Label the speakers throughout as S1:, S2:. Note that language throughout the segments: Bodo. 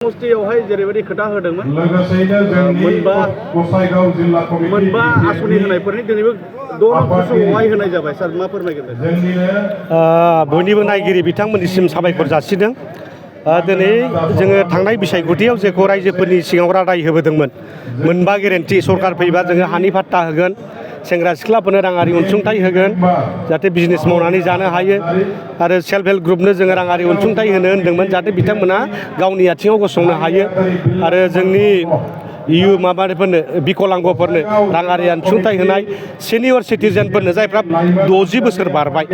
S1: समस्थियावहाय जेरैबायदि खोथा होदोंमोन मोनबा आसनि होनायफोरनि दिनैबो 6,00,000 होनाय जाबाय सार मा फोरमायगोन
S2: बयनिबो नायगिरि बिथांमोननिसिम साबायखर जासिदों दिनै जोङो थांनाय बिसायख'थियाव जेखौ रायजोफोरनि सिगाङाव रादाय होबोदोंमोन मोनबा गेरेन्टि सरकार फैबा जोङो हानि फाट्टा होगोन सेंग्रा सिख्लाफोरनो राङारि अनसुंथाइ होगोन जाहाथे बिजनेस मावनानै जानो हायो आरो सेल्फ हेल्प ग्रुपनो जोङो राङारि अनसुंथाइ होनो होन्दोंमोन जाहाथे बिथांमोना गावनि आथिङाव गसंनो हायो आरो जोंनि माबाफोरनो बिकलांगफोरनो राङारि अनसुंथाइ होनाय सिनियर सिटिजेनफोरनो जायफ्रा 60 बोसोर बारबाय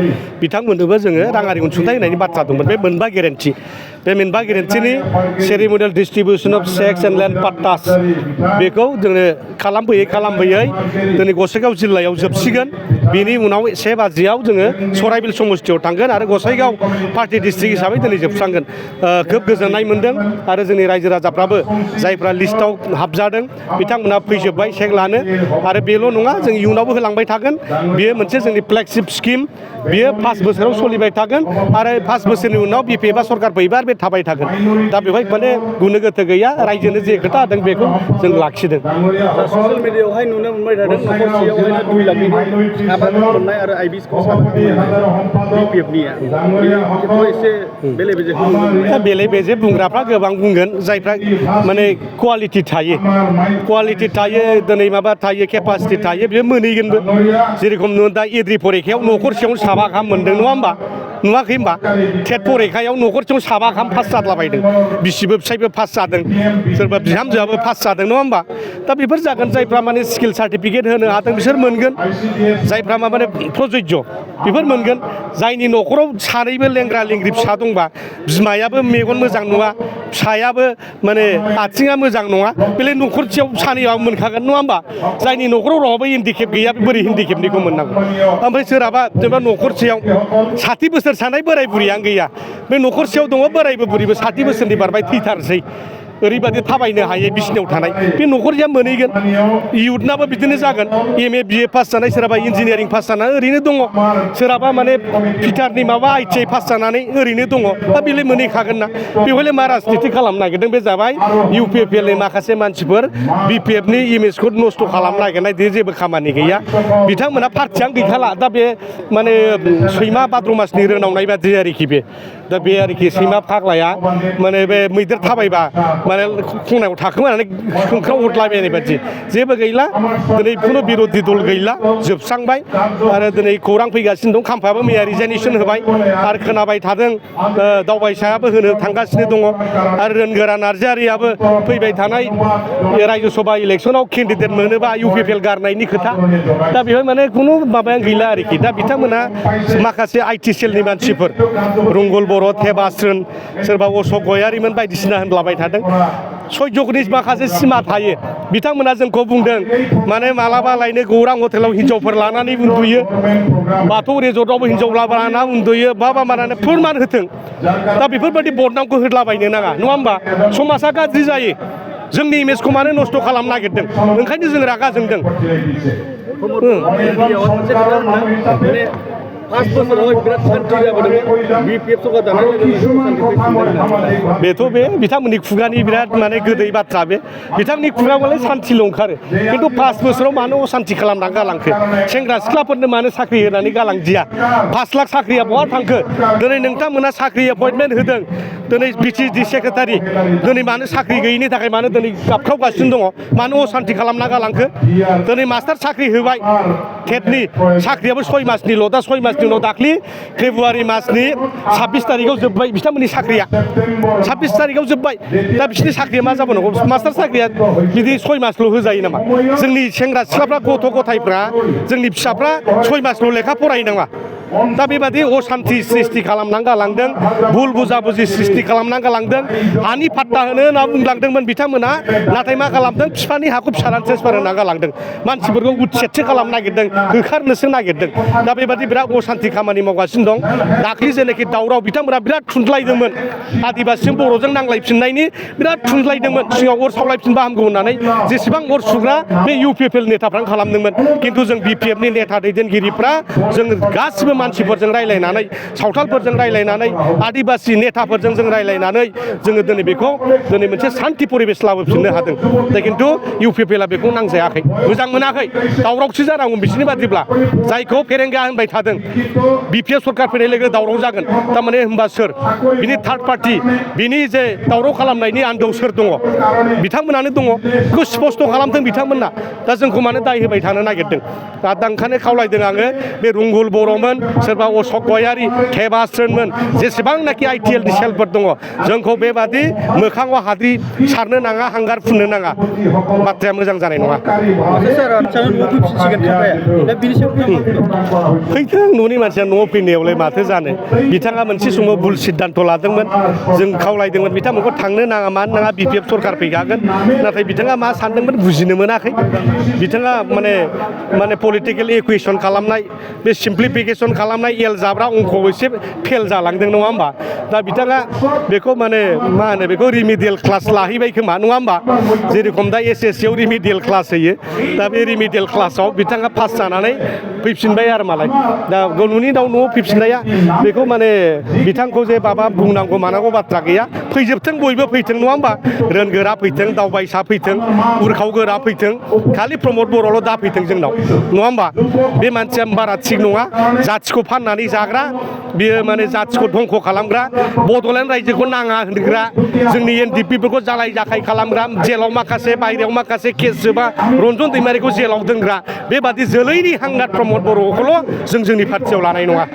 S2: बिथांमोननोबो जोङो राङारि अनसुंथाइ होनायनि बाथ्रा दंमोन बे मोनबा गेरेन्टि बे मोनबा गेरेन्टिनि ceremonial distribution of cheques and land pattas बेखौ जोङो खालामबोयै दिनै गसाइगाव जिल्लायाव जोबसिगोन बेनि उनाव 1 बाजियाव जोङो सराइबिल समस्थियाव थांगोन आरो गसाइगाव पार्टी डिस्ट्रिक्ट हिसाबै दिनै जोबस्रांगोन खोब गोजोननाय मोनदों आरो जोंनि रायजो राजाफ्राबो जायफ्रा लिस्टआव हाबजादों बिथांमोना फैजोब्बाय चेक लानो आरो बेल' नङा जों इयुनावबो होलांबाय थागोन बेयो मोनसे जोंनि फ्लेगशिप स्किम बेयो 5 बोसोराव सोलिबाय थागोन आरो 5 बोसोरनि उनाव बिपिएफ आ सरकार फैबा बे थाबाय थागोन दा बेवहाय माने गुनो गोथो गैया रायजोनो जे खोथा होदों बेखौ जों लाखिदों
S1: ससियेल मिडियायावहाय नुनो मोनबाय थादों न'खरसेयावहाय 2 लाखनि आबाद मोननाय आरो आइबिसखौ बिपिएफनिया एसे बेले बेजे
S2: बेले बेजे बुंग्राफ्रा गोबां बुंगोन जायफ्रा माने क्वालिटि थायो दिनै माबा थायो केपासिटि थायो बेयो मोनहैगोनबो जेरेखम दा एद्रि फरिखायाव न'खरसेयावनो 7 गाहाम मोनदों नङा होमबा नुवाखै होमबा टेट फरिखायाव न'खरसेयाव 7 गाहाम पास जाद्लाबायदों बिसिबो फिसायबो पास जादों सोरबा बिहामजोआबो पास जादों नङा होमबा दा बेफोर जागोन जायफ्रा माने स्किल सार्टिफिकेट होनो हादों बिसोर मोनगोन जायफ्रा माने प्रजज्य बेफोर मोनगोन जायनि न'खराव सानैबो लेंग्रा लेंग्रि फिसा दंबा बिमायाबो मेगन मोजां नङा फिसायाबो माने आथिङा मोजां नङा बेलाय न'खरसेयाव सानैयाबो मोनखागोन नङा होमबा जायनि न'खराव रावबो हेन्डिकेप गैया बोरै हेन्डिकेपनिखौ मोननांगौ ओमफ्राय सोरहाबा जेनेबा न'खरसेयाव 60 बोसोर सानाय बोराय बुरियानो गैया बे न'खरसेयाव दङ बोरायबो बुरिबो 60 बोसोरनि बारबाय थैथारसै ओरैबादि थाबायनो हायै बिसिनायाव थानाय बे न'खरसेया मोनहैगोन इयुथनाबो बिदिनो जागोन MA BA पास जानाय सोरहाबा इन्जिनियारिं पास जानानै ओरैनो दङ सोरहाबा माने फिटारनि माबा ITI पास जानानै ओरैनो दङ दा बेलाय मोनहैखागोन ना बेवहायलाय मा राजनिति खालामनो नागिरदों बे जाबाय UPPL नि माखासे मानसिफोर BPF नि इमेजखौ नस्थ' खालामनो नागिरनाय जेबो खामानि गैया बिथांमोना पार्टियानो गैखाला दा बे माने सैमा भाद्र मासनि रोनावनाय बादि आरोखि बे दा बे आरोखि सैमा फाग्लाया माने बे मैदेर थाबायबा माने खनायाव थाखोमानानै खोंख्राव हरलाबायनाय बादि जेबो गैला दिनै खुनु बिर'धि दल गैला जोबस्रांबाय आरो दिनै खौरां फैगासिनो दं खाम्फायाबो मैया रिजाइनेसन होबाय आरो खोनाबाय थादों दावबायसायाबो होनो थांगासिनो दङ आरो रोनगोरा नार्जारियाबो फैबाय थानाय रायजो सभा इलेक्सनाव केन्डिडेट मोनोबा UPPL गारनायनि खोथा दा बेवहाय माने खुनु माबायानो गैला आरोखि दा बिथांमोना माखासे IT सेलनि मानसिफोर रुंगल बर' थेबास्रोन सोरबा अशक गयारिमोन बायदिसिना होनलाबाय थादों सयजगनि माखासे सिमा थायो बिथांमोना जोंखौ बुंदों माने मालाबा लायनो गौरां हटेलाव हिनजावफोर लानानै उन्दुयो बाथौ रिजर्टआवबो हिनजाव लाना उन्दुयो माबा माने फोरमान होथों दा बेफोरबायदि बदनामखौ होदलाबायनो नाङा नङा होमबा समाजा गाज्रि जायो जोंनि इमेजखौ मानो नस्थ' खालामनो नागिरदों ओंखायनो जों रागा जोंदों
S1: 5 बोसोरावहाय बिराद सान्थि जाबोदोंमोन BPF सरकार दानाय
S2: बेथ' बे बिथांमोननि खुगानि बिराद माने गोदै बाथ्रा बे बिथांनि खुगायावलाय सान्थिल' ओंखारो खिन्थु 5 बोसोराव मानो असान्थि खालामनानै गालांखो सेंग्रा सिख्लाफोरनो मानो साख्रि होनानै गालांदिया 5 लाख साख्रिया बहा थांखो दिनै नोंथांमोना साख्रि एपइन्टमेन्ट होदों दिनै BCD सेक्रेटारि दिनै मानो साख्रि गैयिनि थाखाय मानो दिनै गाबख्रावगासिनो दङ मानो असान्थि खालामना गालांखो दिनै मास्टार साख्रि होबाय टेटनि साख्रियाबो 6 मासनिल' दा 6 मास उनाव दाख्लि फेब्रुवारि मासनि 26 तारिखआव जोब्बाय बिथांमोननि साख्रिया 26 तारिखआव जोब्बाय दा बिसोरनि साख्रिया मा जाबावनांगौ मास्टार साख्रिया बिदि 6 मासल' होजायो नामा जोंनि सेंग्रा सिख्लाफ्रा गथ' गथायफ्रा जोंनि फिसाफ्रा 6 मासल' लेखा फरायनाङा दा बेबादि असान्थि सृष्टि खालामनानै गालांदों भुल बुजाबुजि सृष्टि खालामनानै गालांदों हानि फाट्टा होनो होनना बुंलांदोंमोन बिथांमोना नाथाय मा खालामदों बिफानि हाखौ फिसानानै ट्रेन्सफार होना गालांदों मानसिफोरखौ उच्छेदसो खालामनो नागिरदों होखारनोसो नागिरदों दा बेबादि बिराद असान्थि खामानि मावगासिनो दं दाख्लि जेनाखि दावराव बिथांमोना बिराद थुनज्लायदोंमोन आदिबासिजों बर'जों नांलायफिननायनि बिराद थुनज्लायदोंमोन सिगाङाव अर सावलायफिनबा हामगौ होननानै जेसेबां अर सुग्रा बे UPPL नेताफ्रानो खालामदोंमोन खिन्थु जों BPF नि नेता दैदेनगिरिफ्रा जों गासिबो मानसिफोरजों रायलायनानै सावथालफोरजों रायलायनानै आदिबासि नेताफोरजों जों रायलायनानै जोङो दिनै बेखौ दिनै मोनसे सान्थि परिबेस लाबोफिननो हादों दा खिन्थु UPPL बेखौ नांजायाखै मोजां मोनाखै दावरावसो जानांगौ बिसोरनि बादिब्ला जायखौ फेरेंगा होनबाय थादों BPF सरकार फैनाय लोगो दावराव जागोन थारमाने होनबा सोर बिनि थार्ड पार्टि बिनि जे दावराव खालामनायनि आन्दोआव सोर दङ बिथांमोनानो दङ बेखौ स्पस्त खालामदों बिथांमोना दा जोंखौ मानो दाय होबाय थानो नागिरदों दा ओंखायनो खावलायदों आङो बे रुंगुल बर'मोन सोरबा अशक गयारि थेबास्रोनमोन जेसेबांनाखि ITLनि सेलफोर दङ जोंखौ बेबादि मोखाङाव हाद्रि सारनो नाङा हांगार फुननो नाङा बाथ्राया मोजां जानाय नङा
S1: सार आदसा न'आव फैफिनसिगोन खायफाया दा बिनि सायाव नोंथाङा
S2: फैथों न'नि मानसिया न'आव फैनायावलाय माथो जानो बिथाङा मोनसे समाव भुल सिद्धान्त लादोंमोन जों खावलायदोंमोन बिथांमोनखौ थांनो नाङा मानो नाङा BPF सरकार फैखागोन नाथाय बिथाङा मा सानदोंमोन बुजिनो मोनाखै बिथाङा माने पलिटिकेल इकुवेसन खालामनाय बे सिम्प्लिफिकेसन खालामनाय एल जाब्रा अंकआव एसे फेल जालांदों नङा होमबा दा बिथाङा बेखौ माने मा होनो बेखौ रिमिडियेल क्लास लाहैबाय खोमा नङा होमबा जेरेखम दा SSC आव रिमिडियेल क्लास होयो दा बे रिमिडियेल क्लासाव बिथाङा पास जानानै फैफिनबाय आरो मालाय दा न'नि दाउ न'आव फैफिननाया बेखौ माने बिथांखौ जे माबा बुंनांगौ मानांगौ बाथ्रा गैया फैजोबथों बयबो फैथों नङा होमबा रोनगोरा फैथों दावबायसा फैथों उरखाव गोरा फैथों खालि प्रमद बर'ल' दा फैथों जोंनाव नङा होमबा बे मानसिया बारा थिग नङा जाथिखौ फाननानै जाग्रा बियो माने जाथिखौ धंख' खालामग्रा बड'लेण्ड रायजोखौ नाङा होनग्रा जोंनि NDPफोरखौ जालाय जाखाय खालामग्रा जेलाव माखासे बायहेरायाव माखासे केस जोबा रन्जन दैमारिखौ जेलाव दोनग्रा बेबादि जोलैनि हांगार प्रमद बर'खौल' जों जोंनि पार्टियाव लानाय नङा